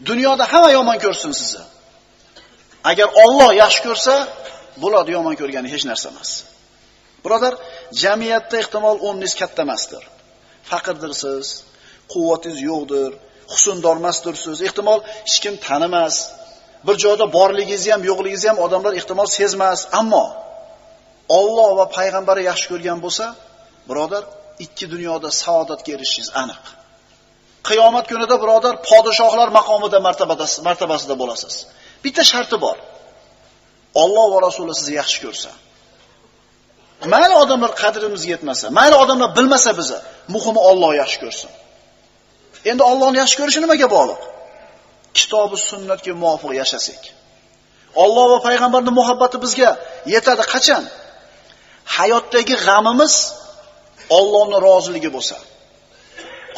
Dunyoda hamma yomon ko'rsin sizni. Agar Alloh yaxshi ko'rsa, bularni yomon ko'rgani hech narsa emas. Birodar, jamiyatda ehtimol o'rningiz katta emasdir. Faqirdirsiz, quvvatingiz yo'qdir, husndormasdirsiz, ehtimol hech kim tanimas. Bir joyda borligingizni ham, yo'qligingizni ham odamlar ehtimol sezmas, ammo Alloh va payg'ambari yaxshi ko'rgan bo'lsa, birodar, ikki dunyoda saodatga erishishingiz aniq. Qiyomat kunida birodar podshohlar maqomida martabasida bo'lasiz. Bitta sharti bor. Alloh va Rasuli sizni yaxshi ko'rsa. Mayli odamlar qadrimizga yetmasa, mayli odamlar bilmasa bizni, muhimi Alloh yaxshi ko'rsin. Endi Allohni yaxshi ko'rishi nimaga bog'liq? Kitobi sunnatga muvofiq yashasak. Alloh va payg'ambarning muhabbati bizga yetadi qachon? Hayotdagi g'amimiz Allohning roziligi bo'lsa.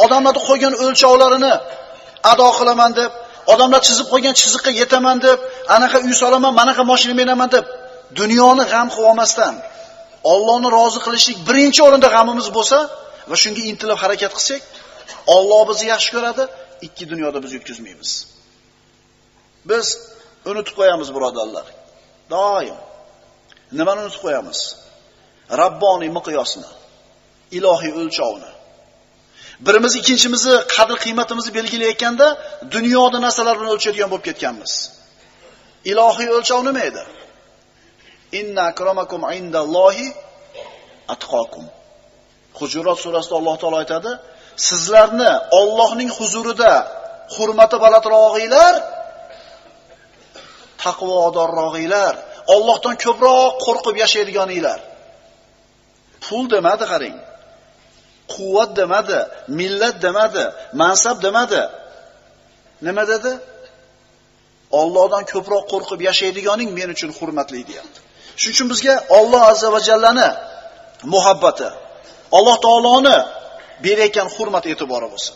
Odamlarning qo'ygan o'lchovlarini ado qilaman deb, odamlar chizib qo'ygan chiziqqa yetaman deb, anaqa uy solaman, manaqa mashina minaman deb dunyoni g'am qilib olmasdan Allohni rozi qilishlik birinchi o'rinda g'amimiz bo'lsa va shunga intilib harakat qilsak, Alloh bizni yaxshi ko'radi, ikki dunyoda biz yutkazmaymiz. Biz unutib qo'yamiz birodarlar. Doim nimani unutib qo'yamiz? Rabboniy miqyosni, ilohiy o'lchovni. Birimiz ikkinchimizni qadr qiymatimizni belgilayotganda dunyoda narsalar bilan o'lchaydigan bo'lib ketganmiz. Ilohiy o'lchov nima edi? Inna akramakum indallohi atqokum. Hujurat surasida Alloh taolo aytadi, sizlarni Allohning huzurida hurmati balandrog'inglar, taqvodorrog'inglar, Allohdan ko'proq qo'rqib yashaydiganinglar. Pul demadi, qarang. Quvvat demadi, millat demadi, mansab demadi. Nima dedi? Allohdan ko'proq qo'rqib yashaydiganing men uchun hurmatli deyapti. Shuning uchun bizga Alloh azza va jallani muhabbati, Alloh taoloni berayotgan hurmat e'tibori bo'lsin.